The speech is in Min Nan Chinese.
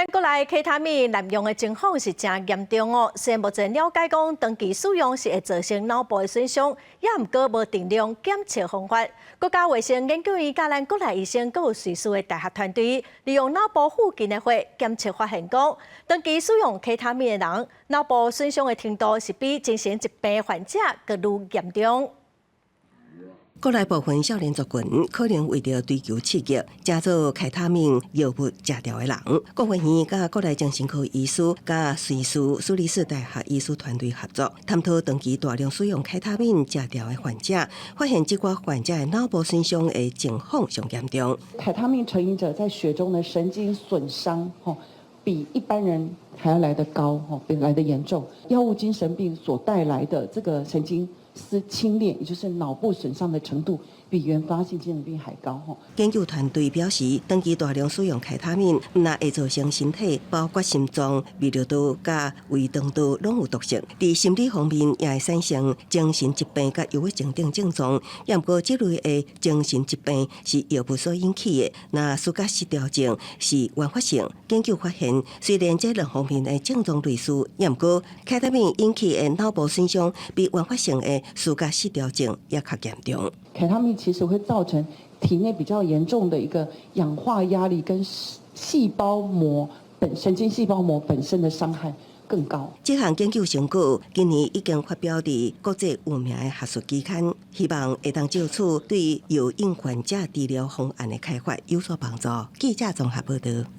咱國內 K 他命濫用的情況是誠嚴重哦。雖然目前了解講，長期使用是會造成腦部的損傷，也毋過無定量檢測方法。國家衛生研究院佮咱國內醫生閣有瑞士的大學團隊，利用腦部附近的血檢測發現講，長期使用 K 他命的人，腦部損傷的程度是比精神疾病患者閣愈嚴重。國內部分少年族群可能為著追求刺激，成做開他命藥物食著的人。國衛院佮國內精神科醫師佮瑞士蘇黎世大學醫師團隊合作，探討長期大量使用開他命食著的患者，發現這寡患者的腦部損傷的情況上嚴重。凱他命成癮者在血中的神經損傷，比一般人還要來得高，比來得嚴重。藥物精神病所帶來的這個神經絲輕裂，也就是腦部損傷的程度，比原發性精神病還高。研究團隊表示，長期大量使用開他命，毋但會造成身體，包括心臟、泌尿道佮胃腸道攏有毒性。佇心理方面也會產生精神疾病佮憂鬱症等症狀。也毋過，這類的精神疾病是藥物所引起的，若思覺失調症是原發性。研究發現，雖然這兩方面的症狀類似，也毋過開他命引起的腦部損傷比原發性的思覺失調症也較嚴重。凱他命其實會造成體內比較嚴重的一個氧化壓力，跟細胞膜本神經細胞膜本身的傷害更高。這項研究成果今年已經發表佇國際有名的學術期刊，希望會當藉此對藥癮患者治療方案的開發有所幫助。記者綜合報道。